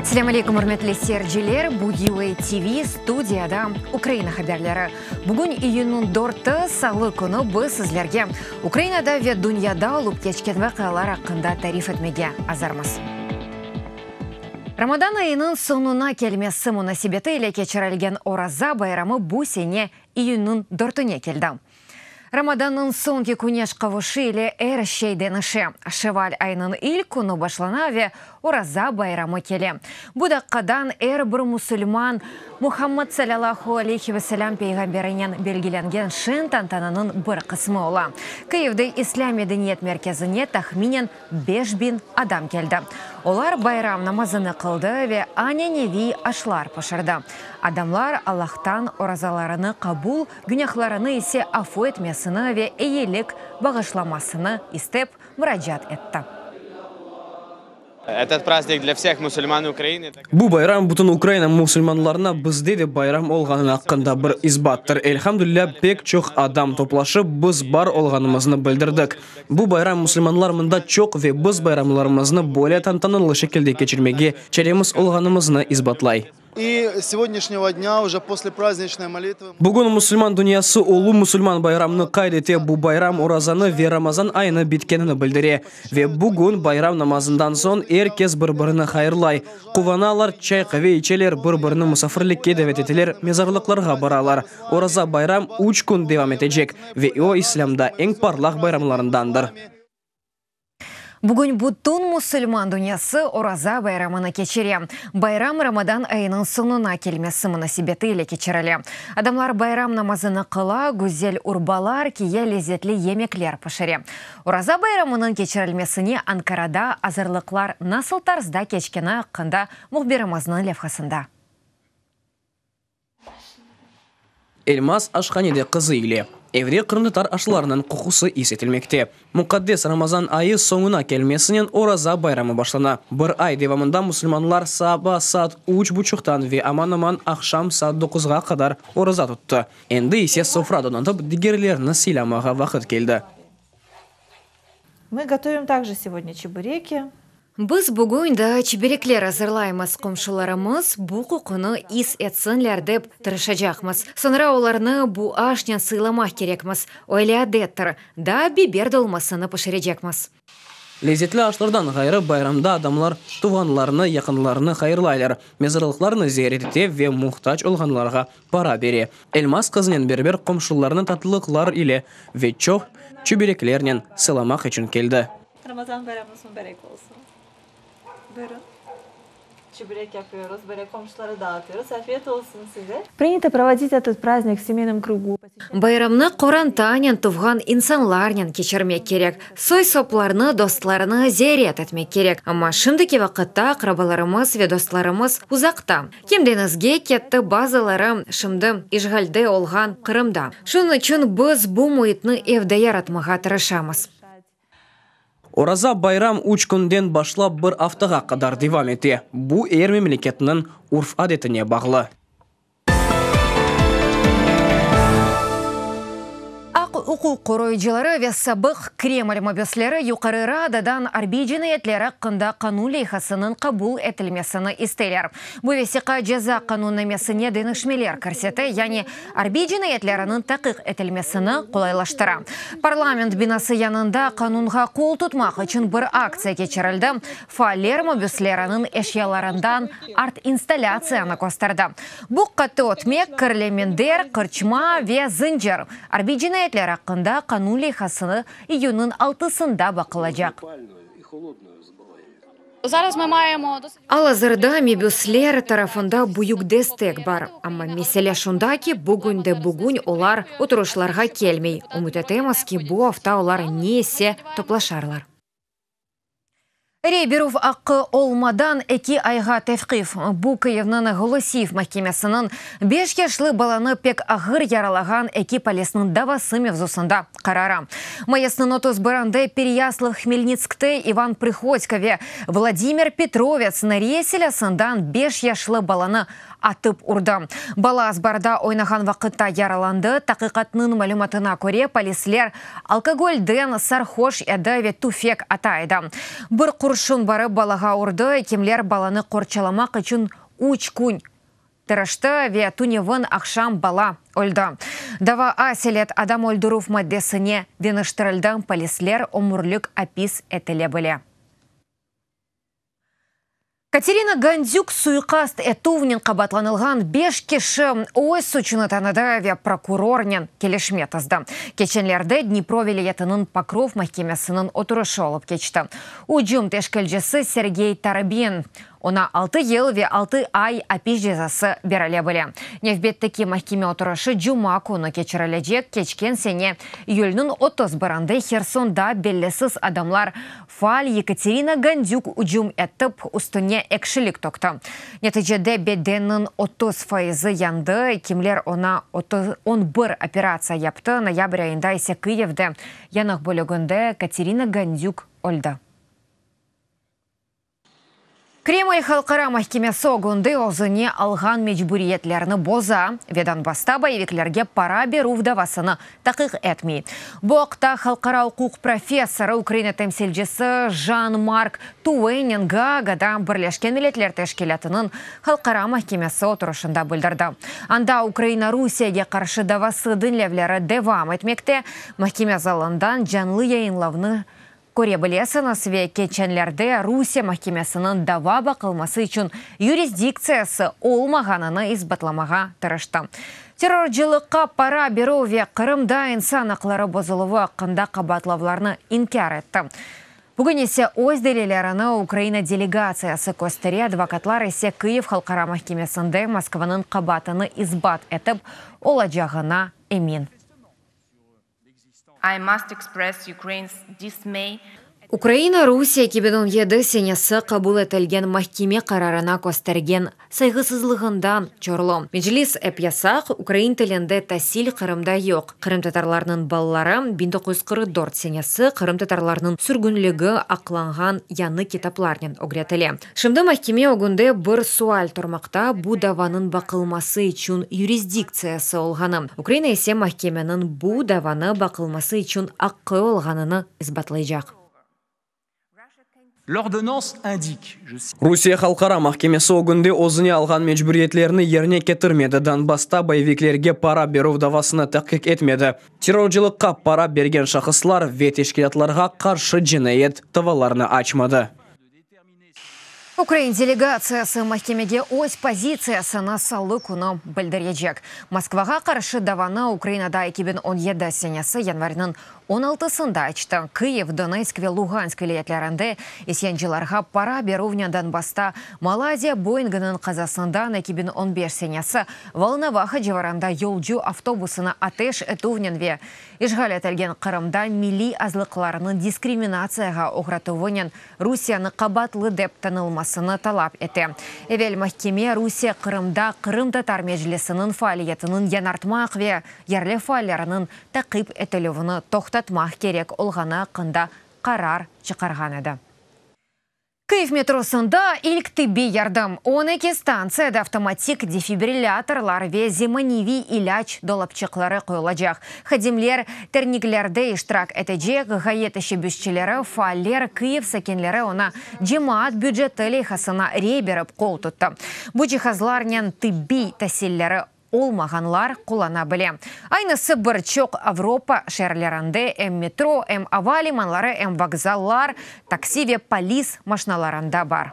Selâm aleykum, ürmetli seyirciler! Bu UA TV, studiyada Ukraina haberleri. Bugün iyünniñ dörtü, salı künü biz sizlerge Ukrainada ve dünyada olıp keçken vaqialar aqqında tarif etmege azırmız. Ramadan ayınıñ soñuna kelmesi munasebeti ile keçirilgen Oraza bayramı bu sene iyünniñ dörtüne keldi. Ramadannıñ soñki küneş qavuşı ile er şey deñişe. Şevval ayınıñ ilk künü başlana ve Oraza bayramı kele. Bu daqqadan er bir musulman Muhammad salâlâhu aleyhi ve selâm peyğamberinen belgilengen şeñ tantananıñ bir qısmı ola. Kyivde İslâm medeniyet merkezine tahminen 5000 adam keldi. Olar bayram namazını qıldı ve ananeviy aşlar pişirdi. Adamlar Allahtan orazalarını qabul, günâhlarını ise afu etmesini ve eyilik bağışlamasını istep muracaat etti. Etot prazdnik dlâ vseh musulman Ukrainı. Bu bayram bütün Ukraina musulmanlarına bizde de bayram olğanı aqqında bir isbattır. Elhamdülilâ, pek çoq adam toplaşıp, biz bar olğanımıznı bildirdik. Bu bayram musulmanlar mında çoq ve biz bayramlarımıznı böyle tantanalı şekilde keçirmege çaremiz olğanımıznı isbatlay. И с сегодняшнего дня, уже после праздничной молитвы. Bugün musulman dünyası ulu musulman bayramını qayd ete, bu bayram orazanı ve Ramazan ayını bitkenini bildire. Ve bugün bayram namazından soñ er kes bir-birini hayırlay, quvanalar, çay-qave içeler, bir-birini musafirlikke davet eteler, mezarlıqlarğa baralar. Oraza bayram üç kün devam etecek ve o İslâmda eñ parlaq bayramlarındandır. Bugün bütün musulman dünyası Oraza bayramını keçire. Bayram Ramadan ayınıñ soñuna kelmesi munasebeti ile keçirile. Adamlar bayram namazını qıla, güzel urbalar kiye, lezetli yemekler pişire. Oraza bayramınıñ keçirilmesine Ankarada azırlıqlar nasıl tarzda keçkeni aqqında mühbirimizniñ levhasında. Elmaz aşhanede qızı ile. Evde qırımtatar aşlarınıñ qoqusı is etilmekte. Muqaddes Ramazan ayı soñuna kelmesinen Oraza bayramı başlana. Bir ay devamında musulmanlar saba saat üç buçuqtan ve aman-aman aqşam saat doquzğa qadar oraza tuttı. Endi ise sofra donatıp, digerlerini sıylamağa vaqıt keldi. Мы gotovim takje segodnâ çebureki. Biz bugün daa çiberekler azırlaymız, qomşularımız bu qoqunı is etsinler dep tırışacaqmız. Soñra olarnı bu aşnen sıylamaq kerekmiz, öyle adettir. Daa biber dolmasını pişirecekmiz. Lezetli aşlardan ğayrı, bayramda adamlar tuvğanlarını, yaqınlarını hayırlaylar, mezarlıqlarnı ziyaret ete ve muhtac olğanlarğa para bere. Elmaz qızınen beraber qomşularını tatlılıqlar ile ve çoq çibereklernen sılamaq içün keldi. Ramazan bayramıñız mübarek olsun. Buyurun. Çibörek yapıyoruz, böyle qomşulara dağıtıyoruz. Afiyet olsun size. Принято проводить этот праздник в семейном кругу. Bayramnı qorantanen, tuvğan insanlarnen keçirmek kerek. Soy-soplarnı, dostlarnı ziyaret etmek kerek. Amma şimdiki vaqıtta aqrabalarımız ve dostlarımız uzaqta. Kim deñizge ketti, bazıları şimdi işğalde olğan Qırımda. Şunıñ içün biz bu müitni evde yaratmağa tırışamız. Oraza bayram üç künden başlap bir aftağa qadar devam ete. Bu er memleketniñ urf-adetine bağlı. Aq-uquq qoruyıcıları ve sabıq Kreml mabüsleri Yuqarı Radadan arbiy cinayetler aqqında qanun leyhasınıñ qabul etilmesini isteyler. Bu vesiqa ceza qanunnamesine deñişmeler kirsete, yani arbiy cinayetleriniñ taqiq etilmesini qolaylaştıra. Parlament binası yanında qanunğa qol tutmaq içün bir aktsiya keçirildi, faaller mabüsleriniñ eşyalarından art-installâtsiyanı kösterdi. Bu qattı ötmek, kirli minder, qırçma ve zıncır. Arbiy cinayetler aqqında qanun leyhası iyünniñ altısında baqılacaq. Al-azırda mebüsler tarafında büyük destek bar, amma mesele şunda ki, bugünde-bugün olar oturışlarğa kelmey. Ümüt etemiz ki, bu afta olar ne ise toplaşarlar. Rey berüv aqqı olmadan eki ayğa tevqif. Bu Kyivniñ Ğolosiyiv mahkemesiniñ beş yaşlı balanı pek ağır yaralağan eki polisniñ davası mevzusında qararı. Mayısnıñ 31-nde Pereyaslav-Hmelnitskte İvan Prıhodko ve Vladimir Petrovets nariye silâsından beş yaşlı balanı atıp urdı. Bala azbarda oynağan vaqıtta yaralandı. Taqiqatnıñ malümatına köre, polisler alkogolden sarhoş edi ve tüfek ata edi. Bir qurşun. qurşun barıp balağa urdı, ekimler balanı qorçalamaq içün üç kün tırıştı ve tünevin aqşam bala öldi. Dava aselet adam öldürüv maddesine deñiştirildi, polisler ömürlik apis etile bile. Katerina Gandük suiqast etüvnen qabaatlanılğan beş kişi öz suçunı tanıdı ve prokurornen kelişme tizdi. Keçenlerde Dnipro vilâyetiniñ Pokrov mahkemesiniñ oturışı olıp keçti. Ücüm teşkilcisi Sergey Tarbin, Oña altı yıl ve altı ay apis cezası berile bile. Nevbetteki mahkeme oturışı cuma künü keçirilecek. Keçken sene iyülniñ 31-nde Hersonda bellisiz adamlar faal Yekaterina Gandük ücüm etip, üstüne ekşilik tökti. Neticede bedenniñ 30 faizi yandı, ekimler oña 11 operatsiya yaptı, noyabr ayında ise Kıyivde yanıq bölüginde Katerina Gandük öldi. Kreml Halqara mahkemesi ögünde özüne alğan mecburiyetlerini boza ve Donbassta boyeviklerge para berüv davasını taqiq etmey. Bu aqta halqara uquq professorı, Ukraina temsilcisi Jan-Mark Tuenin Gaagada Birleşken Milletler Teşkilâtınıñ Halqara mahkemesi oturışında bildirdi. Anda Ukraina Rusiyege qarşı davası diñlevleri devam etmekte. Mahkeme zalından canlı yayınlavnı Köre bilesiñiz, ve keçenlerde Rusiye mahkemesiniñ dava baqılması içün yurisdiktsiyası olmağanını isbatlamağa tırıştı. Terrorcılıqqa para berüv ve Qırımda insan aqları bozuluvı aqqında qabaatlavlarnı inkâr etti. Bugün ise öz delillerini Ukraina delegatsiyası köstere, advokatlar ise Kyiv halqara mahkemesinde Moskvanıñ qabaatını isbat etip olacağına emin. I must express Ukraine's dismay. Ukraina Rusiye 2017 senesi qabul etilgen mahkeme qararına köstergen sayğısızlığından çorlu. Meclis ep yasaq, ukrain tilinde tasil Qırımda yoq, qırımtatarlarnıñ balaları 1944 senesi qırımtatarlarnıñ sürgünligi aqlanğan yañı kitaplarnen ögretile. Şimdi mahkeme ögünde bir sual turmaqta, bu davanıñ baqılması içün yurisdiktsiyası olğanı, Ukraina ise mahkemeniñ bu davanı baqılması içün aqqı olğanını isbatlaycaq. Rusiye Halqara mahkemesi ögünde özüne alğan mecburiyetlerini yerine ketirmedi, Donbassta boyeviklerge para berüv davasını tahqiq etmedi, terrorcılıqqa para bergen şahıslar ve teşkilâtlarğa qarşı cinayet davalarını açmadı. Ukrain delegatsiyası mahkemege öz pozitsiyasını salı künü bildirecek. Moskvağa qarşı davanı Ukrainada 2017 senesi yanvarniñ on altısında açtı. Kyiv, Donetsk ve Lugansk vilâyetlerinde isyancılarğa para berüvnen Donbassta Malayziya Boeinginiñ qazasından 2015 senesi Volnovaha civarında yolcu avtobusına ateş etüvnen ve işğal etilgen Qırımda milliy azlıqlarnıñ diskriminatsiyağa oğratuvınen Rusiyeni qabaatlı dep tanılmasını talap ete. Evel mahkeme Rusiye Qırımda Qırımtatar Meclisiniñ faaliyetiniñ yañartmaq ve yerli faalleriniñ taqip etilüvini toqtatmaq kerek olğanı aqqında qarar çıqarğan edi. Kyiv metrosında ilk tibbiy yardım, 12 stantsiyada avtomatik defibrillâtorlar ve zemaneviy ilâc dolapçıqları qoyulacaq. Hadimler terniklerde iştirak etecek, ğaye teşebbüsçileri, faaller, Kyiv sakinleri oña cemaat büceti leyhasına rey berip qol tuttı. Bu cihazlarnen tibbiy tasilleri olmağanlar qullana bile. Aynısı bir çoq Avropa şeerlerinde em metro, em ava limanları, em vokzallar, taksi ve polis maşnalarında bar.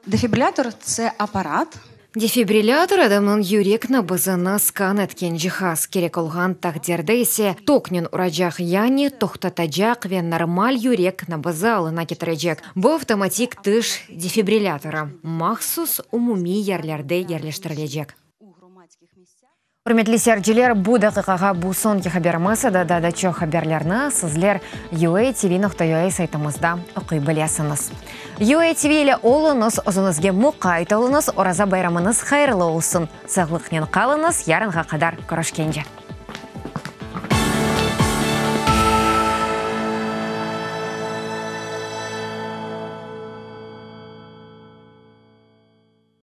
Defibrillâtor, tse apparat. Defibrillâtor, adamnıñ yürek nabızını skan etken cihaz, kerek olğan taqdirde ise toknen uracaq, yani toqtatacaq ve normal yürek nabızı alına ketirecek. Bu avtomatik tış defibrillâtorı, mahsus umumiy yerlerde yerleştirilecek. Ürmetli seyirciler, bu daqiqağa bu soñki haberimiz edi. Daa da çoq haberlerni sizler uatv.ua saytımızda oquy bilesiñiz. UATV ile oluñız, özüñizge muqayt oluñız, Oraza bayramıñız hayırlı olsun! Sağlıqnen qalıñız, yarınğa qadar körüşkence!